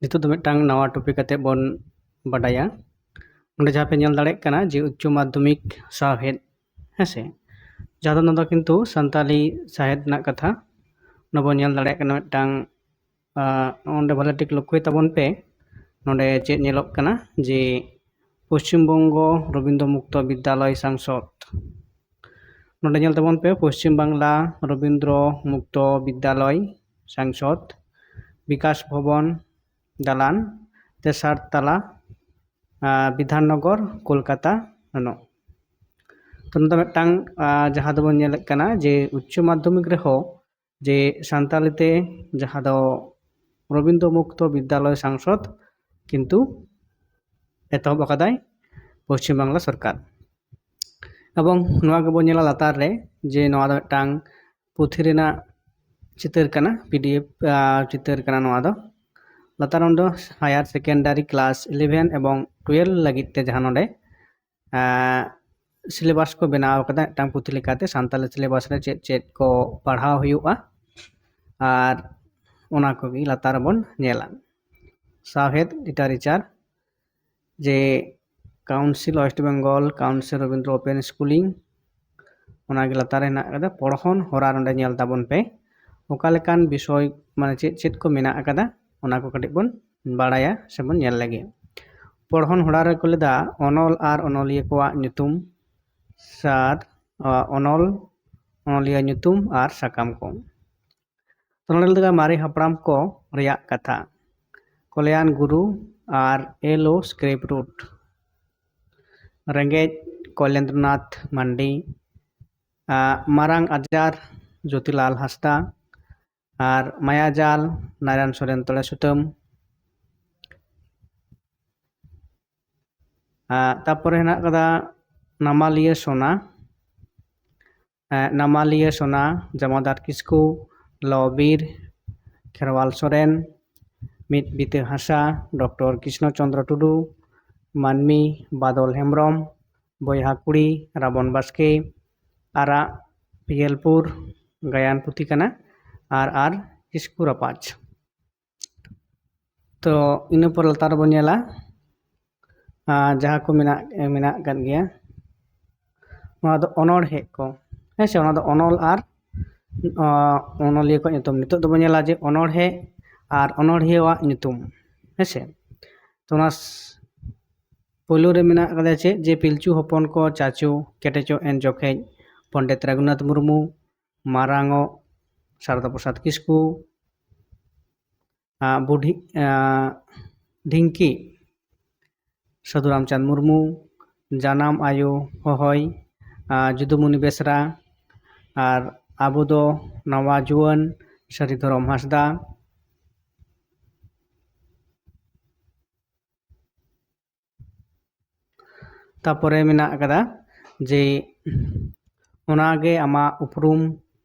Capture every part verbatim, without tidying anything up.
ᱱᱤᱛᱚᱜ ᱫᱚ ᱢᱤᱫᱴᱟᱝ ᱱᱟᱣᱟ ᱴᱚᱯᱤᱠ ᱠᱟᱛᱮ ᱵᱚᱱ ᱵᱟᱰᱟᱭᱟ᱾ ᱚᱸᱰᱮ ᱡᱟᱦᱟᱸ ᱯᱮ ᱧᱮᱞ ᱫᱟᱲᱮᱭᱟᱜ ᱠᱟᱱᱟ ᱡᱮ ᱩᱪᱪᱚ ᱢᱟᱫᱽᱫᱷᱚᱢᱤᱠ ᱥᱟᱶᱦᱮᱫ, ᱦᱮᱸ ᱥᱮ, ᱡᱟᱦᱟᱸ ᱫᱚ ᱱᱚᱣᱟ ᱫᱚ ᱠᱤᱱᱛᱩ ᱥᱟᱱᱛᱟᱞᱤ ᱥᱟᱶᱦᱮᱫ ᱨᱮᱱᱟᱜ ᱠᱟᱛᱷᱟ᱾ ᱱᱚᱣᱟ ᱵᱚᱱ ᱧᱮᱞ ᱫᱟᱲᱮᱭᱟᱜ ᱠᱟᱱᱟ ᱢᱤᱫᱴᱟᱝ, ᱟᱸ, ᱱᱚᱰᱮ ᱵᱷᱟᱞᱮ ᱴᱷᱤᱠ ᱞᱚᱠᱠᱷᱚᱭ ᱛᱟᱵᱚᱱ ᱯᱮ᱾ ᱱᱚᱰᱮ ᱪᱮᱫ ᱧᱮᱞᱚᱜ ᱠᱟᱱᱟ ᱡᱮ ᱯᱚᱥᱪᱤᱢ ᱵᱚᱝᱜᱚ ᱨᱚᱵᱤᱱᱫᱨᱚ ᱢᱩᱠᱛᱚ ᱵᱤᱫᱽᱭᱟᱞᱚᱭ ᱥᱟᱝᱥᱚᱫᱽ᱾ ᱱᱚᱰᱮ ᱧᱮᱞ ᱛᱟᱵᱚᱱ ᱯᱮ, ᱯᱚᱥᱪᱤᱢ ᱵᱟᱝᱞᱟ ᱨᱚᱵᱤᱱᱫᱨᱚ ᱢᱩᱠᱛᱚ ᱵᱤᱫᱽᱭᱟᱞᱚᱭ ᱥᱟᱝᱥᱚᱫᱽ, ᱵᱤᱠᱟᱥ ᱵᱷᱚᱵᱚᱱ ᱫᱟᱞᱟᱱ, ᱛᱮᱥᱟᱨ ᱛᱟᱞᱟ, ᱟᱸ, ᱵᱤᱫᱷᱟᱱᱱᱚᱜᱚᱨ, ᱠᱳᱞᱠᱟᱛᱟ, ᱱᱚᱱᱚ᱾ ᱛᱚ, ᱱᱚᱰᱮ ᱢᱤᱫᱴᱟᱝ, ᱟᱸ, ᱡᱟᱦᱟᱸ ᱫᱚᱵᱚᱱ ᱧᱮᱞᱮᱫ ᱠᱟᱱᱟ ᱡᱮ ᱩᱪᱪᱚ ᱢᱟᱫᱽᱫᱷᱚᱢᱤᱠ ᱨᱮᱦᱚᱸ ᱡᱮ ᱥᱟᱱᱛᱟᱞᱤ ᱛᱮ ᱡᱟᱦᱟᱸ ᱫᱚ ᱨᱚᱵᱤᱱᱫᱨᱚ ᱢᱩᱠᱛᱚ ᱵᱤᱫᱽᱭᱟᱞᱚᱭ ᱥᱟᱝᱥᱚᱫᱽ ᱠᱤᱱᱛᱩ ᱮᱛᱚᱦᱚᱵ ᱟᱠᱟᱫᱟᱭ ᱯᱚᱥᱪᱤᱢ ᱵᱟᱝᱞᱟ ᱥᱚᱨᱠᱟᱨ᱾ ᱮᱵᱚᱝ ᱱᱚᱣᱟ ᱜᱮᱵᱚᱱ ᱧᱮᱞᱟ ᱞᱟᱛᱟᱨ ᱨᱮ ᱡᱮ ᱱᱚᱣᱟ ᱫᱚ ᱢᱤᱫᱴᱟᱝ ᱯᱩᱛᱷᱤ ᱨᱮᱱᱟᱜ ᱪᱤᱛᱟᱹᱨ ᱠᱟᱱᱟ, ᱯᱤ ᱰᱤ ᱮᱯᱷ, ᱟᱸ, ᱪᱤᱛᱟᱹᱨ ᱠᱟᱱᱟ ᱱᱚᱣᱟ ᱫᱚ᱾ ᱞᱟᱛᱟᱨ ᱚᱸᱰᱮ higher secondary class eleven ᱮᱵᱚᱝ twelve ᱞᱟᱹᱜᱤᱫ ᱛᱮ ᱡᱟᱦᱟᱸ ᱱᱚᱰᱮ, ᱟᱸ, syllabus ᱠᱚ ᱵᱮᱱᱟᱣ ᱟᱠᱟᱫᱟ ᱢᱤᱫᱴᱟᱝ ᱯᱩᱛᱷᱤ ᱞᱮᱠᱟᱛᱮ, ᱥᱟᱱᱛᱟᱞᱤ syllabus ᱨᱮ ᱪᱮᱫ ᱪᱮᱫ ᱠᱚ ᱯᱟᱲᱦᱟᱣ ᱦᱩᱭᱩᱜᱼᱟ, ᱟᱨ ᱚᱱᱟ ᱠᱚᱜᱮ ᱞᱟᱛᱟᱨ ᱨᱮᱵᱚᱱ ᱧᱮᱞᱟ᱾ ᱥᱟᱶᱦᱮᱫ literature, ᱡᱮ Council West Bengal Council Rabindra Open Schooling, ᱚᱱᱟᱜᱮ ᱞᱟᱛᱟᱨ ᱨᱮ ᱦᱮᱱᱟᱜ ᱟᱠᱟᱫᱟ᱾ ᱯᱚᱲᱦᱚᱱ ᱦᱚᱨᱟ ᱱᱚᱰᱮ ᱧᱮᱞ ᱛᱟᱵᱚᱱ ᱯᱮ, ᱚᱠᱟ ᱞᱮᱠᱟᱱ ᱵᱤᱥᱚᱭ, ᱢᱟᱱᱮ ᱪᱮᱫ ᱪᱮᱫ ᱠᱚ ᱢᱮᱱᱟᱜ ᱟᱠᱟᱫᱟ, ᱚᱱᱟ ᱠᱚ ᱠᱟᱹᱴᱤᱡ ᱵᱚᱱ ᱵᱟᱲᱟᱭᱟ ᱥᱮᱵᱚᱱ ᱧᱮᱞ ᱞᱮᱜᱮ᱾ ᱯᱚᱲᱦᱚᱱ ᱦᱚᱨᱟ ᱨᱮᱠᱚ ᱞᱟᱹᱭᱫᱟ ᱚᱱᱚᱞ ᱟᱨ ᱚᱱᱚᱞᱤᱭᱟᱹ ᱠᱚᱣᱟᱜ ᱧᱩᱛᱩᱢ, ᱥᱟᱨ, ᱟ, ᱚᱱᱚᱞ, ᱚᱱᱚᱞᱤᱭᱟᱹ ᱧᱩᱛᱩᱢ ᱟᱨ ᱥᱟᱠᱟᱢ ᱠᱚ᱾ ᱛᱚ, ᱱᱚᱰᱮ ᱞᱟᱹᱭᱫᱟ ᱢᱟᱨᱮ ᱦᱟᱯᱲᱟᱢ ᱠᱚ ᱨᱮᱭᱟᱜ ᱠᱟᱛᱷᱟ, ᱠᱚᱞᱭᱟᱱ ᱜᱩᱨᱩ ᱟᱨ ᱮᱞ ᱳ ᱥᱠᱨᱮᱯ ᱨᱩᱴ, ᱨᱮᱸᱜᱮᱡ ᱠᱚᱞᱮᱱᱫᱨᱚᱱᱟᱛᱷ ᱢᱟᱱᱰᱤ, ᱟ, ᱢᱟᱨᱟᱝ ᱟᱡᱟᱨ ᱡᱳᱛᱤᱞᱟᱞ ᱦᱟᱸᱥᱫᱟ, ᱟᱨ ᱢᱟᱭᱟᱡᱟᱞ ᱱᱟᱨᱟᱭᱚᱱ ᱥᱚᱨᱮᱱ ᱛᱚᱲᱮ ᱥᱩᱛᱟᱹᱢ᱾ ᱟ, ᱛᱟᱯᱚᱨᱮ ᱦᱮᱱᱟᱜ ᱠᱟᱫᱟ ᱱᱟᱢᱟᱞᱤᱭᱟᱹ ᱥᱳᱱᱟ, ᱮ, ᱱᱟᱢᱟᱞᱤᱭᱟᱹ ᱥᱳᱱᱟ, ᱡᱟᱢᱟᱫᱟᱨ ᱠᱤᱥᱠᱩ, ᱞᱚ ᱵᱤᱨ, ᱠᱷᱮᱨᱣᱟᱞ ᱥᱚᱨᱮᱱ, ᱢᱤᱫ ᱵᱤᱛᱟᱹ ᱦᱟᱥᱟ, ᱰᱚᱠᱴᱚᱨ ᱠᱨᱤᱥᱱᱚ ᱪᱚᱸᱫᱽᱨᱚ ᱴᱩᱰᱩ, ᱢᱟᱹᱱᱢᱤ, ᱵᱟᱫᱚᱞ ᱦᱮᱢᱵᱨᱚᱢ, ᱵᱚᱭᱦᱟ ᱠᱩᱲᱤ, ᱨᱟᱵᱚᱱ ᱵᱟᱥᱠᱮ, ᱟᱨᱟᱜ ᱯᱤᱭᱮᱞᱯᱩᱨ, ᱜᱟᱭᱟᱱ ᱯᱩᱛᱷᱤ ᱠᱟᱱᱟ, ᱟᱨ ᱟᱨ ᱠᱤᱥᱠᱩ ᱨᱟᱯᱟᱡᱽ᱾ ᱛᱚ ᱤᱱᱟᱹ ᱯᱚᱨ ᱞᱟᱛᱟᱨ ᱨᱮᱵᱚᱱ ᱧᱮᱞᱟ, ᱟᱨ ᱡᱟᱦᱟᱸ ᱠᱚ ᱢᱮᱱᱟᱜ ᱢᱮᱱᱟᱜ ᱟᱠᱟᱫ ᱜᱮᱭᱟ, ᱱᱚᱣᱟ ᱫᱚ ᱚᱱᱚᱬᱦᱮ ᱠᱚ, ᱦᱮᱸ ᱥᱮ? ᱚᱱᱟ ᱫᱚ ᱚᱱᱚᱞ ᱟᱨ ᱚᱱᱚᱞᱤᱭᱟᱹ ᱠᱚᱣᱟᱜ ᱧᱩᱛᱩᱢ᱾ ᱱᱤᱛᱚᱜ ᱫᱚᱵᱚᱱ ᱧᱮᱞᱟ ᱡᱮ ᱚᱱᱚᱬᱦᱮ ᱟᱨ ᱚᱱᱚᱬᱦᱤᱭᱟᱹᱣᱟᱜ ᱧᱩᱛᱩᱢ, ᱦᱮᱸ ᱥᱮ? ᱛᱚ ᱚᱱᱟ ᱯᱳᱭᱞᱳ ᱨᱮ ᱢᱮᱱᱟᱜ ᱟᱠᱟᱫᱟ ᱪᱮᱫ, ᱡᱮ ᱯᱤᱞᱪᱩ ᱦᱚᱯᱚᱱ ᱠᱚ ᱪᱟᱪᱳ ᱠᱮᱴᱮᱡᱚᱜ ᱮᱱ ᱡᱚᱠᱷᱮᱡ ᱯᱚᱱᱰᱤᱛ ᱨᱚᱜᱷᱩᱱᱟᱛᱷ ᱢᱩᱨᱢᱩ, ᱢᱟᱨᱟᱝᱚᱜ ᱥᱟᱨᱚᱫᱟ ᱯᱨᱚᱥᱟᱫᱽ ᱠᱤᱥᱠᱩ, ᱟᱸ, ᱵᱩᱰᱷᱤ ᱟᱸ, ᱰᱷᱤᱝᱠᱤ ᱥᱟᱹᱫᱷᱩ ᱨᱟᱢᱪᱟᱸᱫᱽ ᱢᱩᱨᱢᱩ, ᱡᱟᱱᱟᱢ ᱟᱭᱳ ᱦᱚᱦᱚᱭ ᱟᱸ, ᱡᱩᱫᱩᱢᱩᱱᱤ ᱵᱮᱥᱨᱟ, ᱟᱨ ᱟᱵᱚ ᱫᱚ ᱱᱟᱣᱟ ᱡᱩᱣᱟᱹᱱ ᱥᱟᱹᱨᱤ ᱫᱷᱚᱨᱚᱢ ᱦᱟᱸᱥᱫᱟ᱾ ᱛᱟᱯᱚᱨᱮ ᱢᱮᱱᱟᱜ ᱟᱠᱟᱫᱟ ᱡᱮ ᱚᱱᱟᱜᱮ ᱟᱢᱟᱜ ᱩᱯᱨᱩᱢ,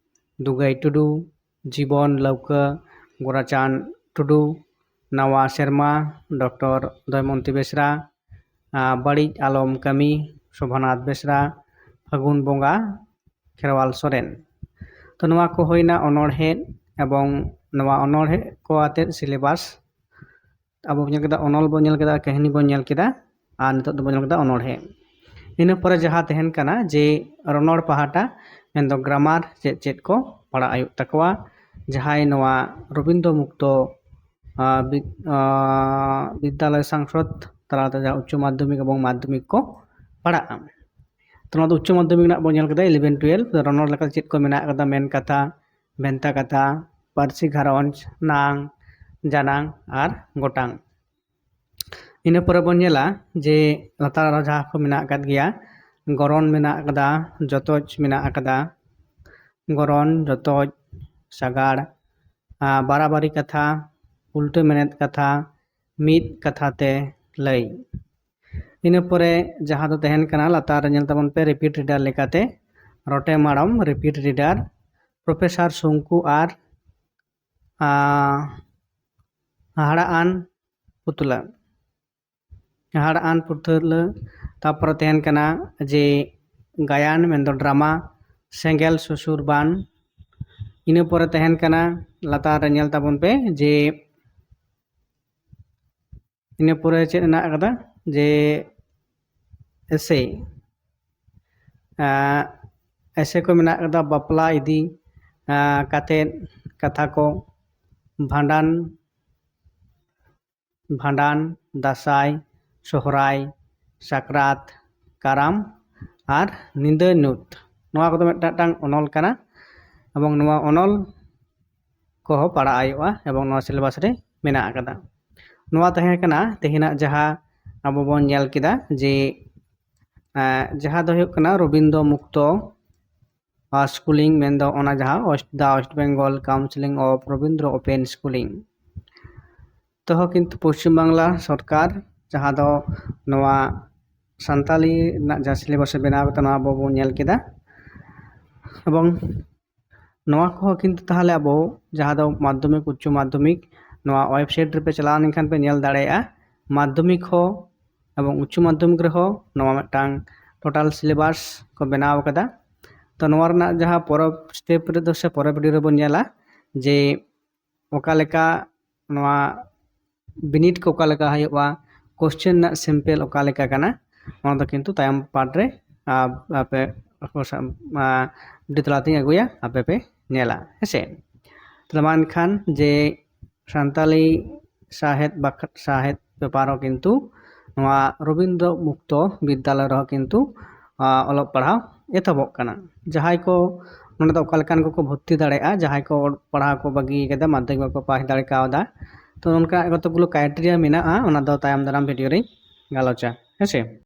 ᱫᱩᱜᱟᱹᱭ ᱴᱩᱰᱩ, ᱡᱤᱵᱚᱱ ᱞᱟᱹᱣᱠᱟᱹ, ᱜᱳᱨᱟᱪᱟᱸᱫᱽ ᱴᱩᱰᱩ, ᱱᱟᱣᱟ ᱥᱮᱨᱢᱟ, ᱰᱚᱠᱴᱚᱨ ᱫᱚᱭᱢᱚᱱᱛᱤ ᱵᱮᱥᱨᱟ, ᱟᱨ ᱵᱟᱹᱲᱤᱡ ᱟᱞᱚᱢ ᱠᱟᱹᱢᱤ, ᱥᱳᱵᱷᱟᱱᱟᱛᱷ ᱵᱮᱥᱨᱟ, ᱯᱷᱟᱹᱜᱩᱱ ᱵᱚᱸᱜᱟ, ᱠᱷᱮᱨᱣᱟᱞ ᱥᱚᱨᱮᱱ᱾ ᱛᱚ ᱱᱚᱣᱟ ᱠᱚ ᱦᱩᱭᱱᱟ ᱚᱱᱚᱬᱦᱮ, ᱮᱵᱚᱝ ᱱᱚᱣᱟ ᱚᱱᱚᱬᱦᱮ ᱠᱚ ᱟᱛᱮᱫ ᱥᱤᱞᱮᱵᱟᱥ ᱟᱵᱚ ᱵᱚᱱ ᱧᱮᱞ ᱠᱮᱫᱟ, ᱚᱱᱚᱞ ᱵᱚᱱ ᱧᱮᱞ ᱠᱮᱫᱟ, ᱠᱟᱹᱦᱱᱤ ᱵᱚᱱ ᱧᱮᱞ ᱠᱮᱫᱟ, ᱟᱨ ᱱᱤᱛᱚᱜ ᱫᱚᱵᱚᱱ ᱧᱮᱞ ᱠᱮᱫᱟ ᱚᱱᱚᱬᱦᱮ᱾ ᱤᱱᱟᱹ ᱯᱚᱨᱮ ᱡᱟᱦᱟᱸ ᱛᱟᱦᱮᱱ ᱠᱟᱱᱟ ᱡᱮ ᱨᱚᱱᱚᱲ ᱯᱟᱦᱴᱟ, ᱢᱮᱱᱫᱚ ᱜᱨᱟᱢᱟᱨ ᱪᱮᱫ ᱪᱮᱫ ᱠᱚ ᱯᱟᱲᱦᱟᱜ ᱦᱩᱭᱩᱜ ᱛᱟᱠᱚᱣᱟ, ᱡᱟᱦᱟᱸᱭ ᱱᱚᱣᱟ ᱨᱚᱵᱤᱱᱫᱨᱚ ᱢᱩᱠᱛᱚ, ᱟᱸ, ᱵᱤᱫ-, ᱟᱸ, ᱵᱤᱫᱽᱫᱟᱞᱚᱭ ᱥᱟᱝᱥᱚᱫᱽ ᱛᱟᱞᱟᱛᱮ ᱡᱟᱦᱟᱸ ᱩᱪᱪᱚ ᱢᱟᱫᱽᱫᱷᱚᱢᱤᱠ ᱮᱵᱚᱝ ᱢᱟᱫᱽᱫᱷᱚᱢᱤᱠ ᱠᱚ ᱯᱟᱲᱦᱟᱜᱼᱟ᱾ ᱛᱚ ᱱᱚᱣᱟ ᱫᱚ ᱩᱪᱪᱚ ᱢᱟᱫᱽᱫᱷᱚᱢᱤᱠ ᱨᱮᱱᱟᱜ ᱵᱚᱱ ᱧᱮᱞ ᱠᱮᱫᱟ, eleven twelve ᱨᱚᱱᱚᱲ ᱞᱮᱠᱟᱛᱮ ᱪᱮᱫ ᱠᱚ ᱢᱮᱱᱟᱜ ᱟᱠᱟᱫᱟ, ᱢᱮᱱ ᱠᱟᱛᱷᱟ, ᱵᱷᱮᱱᱛᱟ ᱠᱟᱛᱷᱟ, ᱯᱟᱹᱨᱥᱤ ᱜᱷᱟᱨᱚᱸᱡᱽ, ᱱᱟᱝ, ᱡᱟᱱᱟᱝ ᱟᱨ ᱜᱚᱴᱟᱝ᱾ ᱤᱱᱟᱹ ᱯᱚᱨᱮ ᱵᱚᱱ ᱧᱮᱞᱟ ᱡᱮ ᱞᱟᱛᱟᱨ ᱨᱮ ᱡᱟᱦᱟᱸ ᱠᱚ ᱢᱮᱱᱟᱜ ᱟᱠᱟᱫ ᱜᱮᱭᱟ, ᱜᱚᱨᱚᱱ ᱢᱮᱱᱟᱜ ᱟᱠᱟᱫᱟ, ᱡᱚᱛᱚᱡ ᱢᱮᱱᱟᱜ ᱟᱠᱟᱫᱟ, ᱜᱚᱨᱚᱱ, ᱡᱚᱛᱚᱡ, ᱥᱟᱜᱟᱲ, ᱟᱨ ᱵᱟᱨᱟᱵᱟᱨᱤ ᱠᱟᱛᱷᱟ, ᱩᱞᱴᱟᱹ ᱢᱮᱱᱮᱫ ᱠᱟᱛᱷᱟ, ᱢᱤᱫ ᱠᱟᱛᱷᱟ ᱛᱮ ᱞᱟᱹᱭ᱾ ᱤᱱᱟᱹ ᱯᱚᱨᱮ ᱡᱟᱦᱟᱸ ᱫᱚ ᱛᱟᱦᱮᱱ ᱠᱟᱱᱟ ᱞᱟᱛᱟᱨ ᱨᱮ ᱧᱮᱞ ᱛᱟᱵᱚᱱ ᱯᱮ, repeat reader ᱞᱮᱠᱟᱛᱮ ᱨᱚᱴᱮ ᱢᱟᱲᱚᱢ, repeat reader, ᱯᱨᱚᱯᱷᱮᱥᱚᱨ ᱥᱚᱝᱠᱩ ᱟᱨ, ᱟᱸ, ᱦᱟᱦᱟᱲᱟᱜ ᱟᱱ ᱯᱩᱛᱞᱟᱹ, ᱦᱟᱦᱟᱲᱟᱜ ᱟᱱ ᱯᱩᱛᱞᱟᱹ᱾ ᱛᱟᱯᱚᱨᱮ ᱛᱟᱦᱮᱱ ᱠᱟᱱᱟ ᱡᱮ ᱜᱟᱭᱟᱱ, ᱢᱮᱱᱫᱚ ᱰᱨᱟᱢᱟ, ᱥᱮᱸᱜᱮᱞ ᱥᱩᱥᱩᱨ ᱵᱟᱱ᱾ ᱤᱱᱟᱹ ᱯᱚᱨᱮ ᱛᱟᱦᱮᱱ ᱠᱟᱱᱟ ᱞᱟᱛᱟᱨ ᱨᱮ ᱧᱮᱞ ᱛᱟᱵᱚᱱ ᱯᱮ ᱡᱮ ᱤᱱᱟᱹ ᱯᱚᱨᱮ ᱪᱮᱫ ᱢᱮᱱᱟᱜ ᱟᱠᱟᱫᱟ ᱡᱮ essay, essay ᱠᱚ ᱢᱮᱱᱟᱜ ᱟᱠᱟᱫᱟ ᱵᱟᱯᱞᱟ ᱤᱫᱤ ᱠᱟᱛᱮᱫ ᱠᱟᱛᱷᱟ ᱠᱚ, ᱵᱷᱟᱸᱰᱟᱱ, ᱵᱷᱟᱸᱰᱟᱱ, ᱫᱟᱸᱥᱟᱭ, ᱥᱚᱦᱨᱟᱭ, ᱥᱟᱠᱨᱟᱛ, ᱠᱟᱨᱟᱢ ᱟᱨ ᱧᱤᱫᱟᱹ ᱧᱩᱛ᱾ ᱱᱚᱣᱟ ᱠᱚᱫᱚ ᱢᱤᱫᱴᱟᱝ ᱚᱱᱚᱞ ᱠᱟᱱᱟ ᱮᱵᱚᱝ ᱱᱚᱣᱟ ᱚᱱᱚᱞ ᱠᱚᱦᱚᱸ ᱯᱟᱲᱦᱟᱜ ᱦᱩᱭᱩᱜᱼᱟ ᱮᱵᱚᱝ ᱱᱚᱣᱟ syllabus ᱨᱮ ᱢᱮᱱᱟᱜ ᱟᱠᱟᱫᱟ᱾ ᱱᱚᱣᱟ ᱛᱟᱦᱮᱸ ᱠᱟᱱᱟ ᱛᱮᱦᱮᱧᱟᱜ ᱡᱟᱦᱟᱸ ᱟᱵᱚ ᱵᱚᱱ ᱧᱮᱞ ᱠᱮᱫᱟ ᱡᱮ ᱡᱟᱦᱟᱸ ᱫᱚ ᱦᱩᱭᱩᱜ ᱠᱟᱱᱟ ᱨᱚᱵᱤᱱᱫᱨᱚ ᱢᱩᱠᱛᱚ schooling, ᱢᱮᱱᱫᱚ ᱚᱱᱟ ᱡᱟᱦᱟᱸ ᱫᱟ West Bengal Council of Rabindra Open Schooling᱾ ᱛᱮᱦᱚᱸ ᱠᱤᱱᱛᱩ ᱯᱚᱥᱪᱤᱢ ᱵᱟᱝᱞᱟ ᱥᱚᱨᱠᱟᱨ ᱡᱟᱦᱟᱸ ᱫᱚ ᱱᱚᱣᱟ ᱥᱟᱱᱛᱟᱞᱤ ᱨᱮᱱᱟᱜ ᱡᱟᱦᱟᱸ syllabus ᱮ ᱵᱮᱱᱟᱣ ᱠᱟᱫᱟ, ᱱᱚᱣᱟ ᱟᱵᱚ ᱵᱚᱱ ᱧᱮᱞ ᱠᱮᱫᱟ᱾ ᱮᱵᱚᱝ ᱱᱚᱣᱟ ᱠᱚᱦᱚᱸ ᱠᱤᱱᱛᱩ ᱛᱟᱦᱚᱞᱮ ᱟᱵᱚ ᱡᱟᱦᱟᱸ ᱫᱚ ᱢᱟᱫᱽᱫᱷᱚᱢᱤᱠ, ᱩᱪᱪᱚ ᱢᱟᱫᱽᱫᱷᱚᱢᱤᱠ, ᱱᱚᱣᱟ website ᱨᱮᱯᱮ ᱪᱟᱞᱟᱣ ᱞᱮᱱᱠᱷᱟᱱ ᱯᱮ ᱧᱮᱞ ᱫᱟᱲᱮᱭᱟᱜᱼᱟ, ᱢᱟᱫᱽᱫᱷᱚᱢᱤᱠ ᱦᱚᱸ ᱮᱵᱚᱝ ᱩᱪᱪᱚ ᱢᱟᱫᱽᱫᱷᱚᱢᱤᱠ ᱨᱮᱦᱚᱸ ᱱᱚᱣᱟ ᱢᱤᱫᱴᱟᱝ total syllabus ᱠᱚ ᱵᱮᱱᱟᱣ ᱟᱠᱟᱫᱟ᱾ ᱛᱚ ᱱᱚᱣᱟ ᱨᱮᱱᱟᱜ ᱡᱟᱦᱟᱸ ᱯᱚᱨᱚᱵᱽ step ᱨᱮᱫᱚ ᱥᱮ ᱯᱚᱨᱚᱵᱽ video ᱨᱮᱵᱚᱱ ᱧᱮᱞᱟ ᱡᱮ ᱚᱠᱟ ᱞᱮᱠᱟ ᱱᱚᱣᱟ ᱵᱤᱱᱤᱰ ᱠᱚ ᱚᱠᱟ ᱞᱮᱠᱟ ᱦᱩᱭᱩᱜᱼᱟ, question ᱨᱮᱱᱟᱜ sample ᱚᱠᱟ ᱞᱮᱠᱟ ᱠᱟᱱᱟ, ᱚᱱᱟ ᱫᱚ ᱠᱤᱱᱛᱩ ᱛᱟᱭᱚᱢ part ᱨᱮ ᱟᱯᱮ video ᱛᱟᱞᱟᱛᱤᱧ ᱟᱹᱜᱩᱭᱟ, ᱟᱯᱮ ᱯᱮ ᱧᱮᱞᱟ, ᱦᱮᱸᱥᱮ᱾ ᱛᱟᱦᱞᱮ ᱢᱟ ᱮᱱᱠᱷᱟᱱ ᱡᱮ ᱥᱟᱱᱛᱟᱞᱤ ᱥᱟᱶᱦᱮᱫ ᱵᱟᱠᱷ-, ᱥᱟᱶᱦᱮᱫ ᱵᱮᱯᱟᱨ ᱦᱚᱸ ᱠᱤᱱᱛᱩ ᱱᱚᱣᱟ ᱨᱚᱵᱤᱱᱫᱨᱚ ᱢᱩᱠᱛᱚ ᱵᱤᱫᱽᱫᱟᱞᱚᱭ ᱨᱮᱦᱚᱸ ᱠᱤᱱᱛᱩ ᱚᱞᱚᱜ ᱯᱟᱲᱦᱟᱣ ᱮᱛᱚᱦᱚᱵᱚᱜ ᱠᱟᱱᱟ᱾ ᱡᱟᱦᱟᱸᱭ ᱠᱚ ᱱᱚᱰᱮ ᱫᱚ ᱚᱠᱟ ᱞᱮᱠᱟᱱ ᱠᱚᱠᱚ ᱵᱷᱚᱨᱛᱤ ᱫᱟᱲᱮᱭᱟᱜᱼᱟ, ᱡᱟᱦᱟᱸᱭ ᱠᱚ ᱚᱞ ᱯᱟᱲᱦᱟᱣ ᱠᱚ ᱵᱟᱹᱜᱤ ᱠᱟᱫᱟ, ᱢᱟᱫᱽᱫᱷᱚᱢᱤᱠ ᱵᱟᱠᱚ ᱯᱟᱥ ᱫᱟᱲᱮ ᱠᱟᱣᱫᱟ, ᱛᱚ ᱱᱚᱝᱠᱟ ᱠᱚᱛᱚᱠ ᱜᱩᱞᱳ criteria ᱢᱮᱱᱟᱜᱼᱟ, ᱚᱱᱟ ᱫᱚ ᱛᱟᱭᱚᱢ ᱫᱟᱨᱟᱢ video ᱨᱤᱧ ᱜᱟᱞᱚᱪᱟ, ᱦᱮᱸᱥᱮ᱾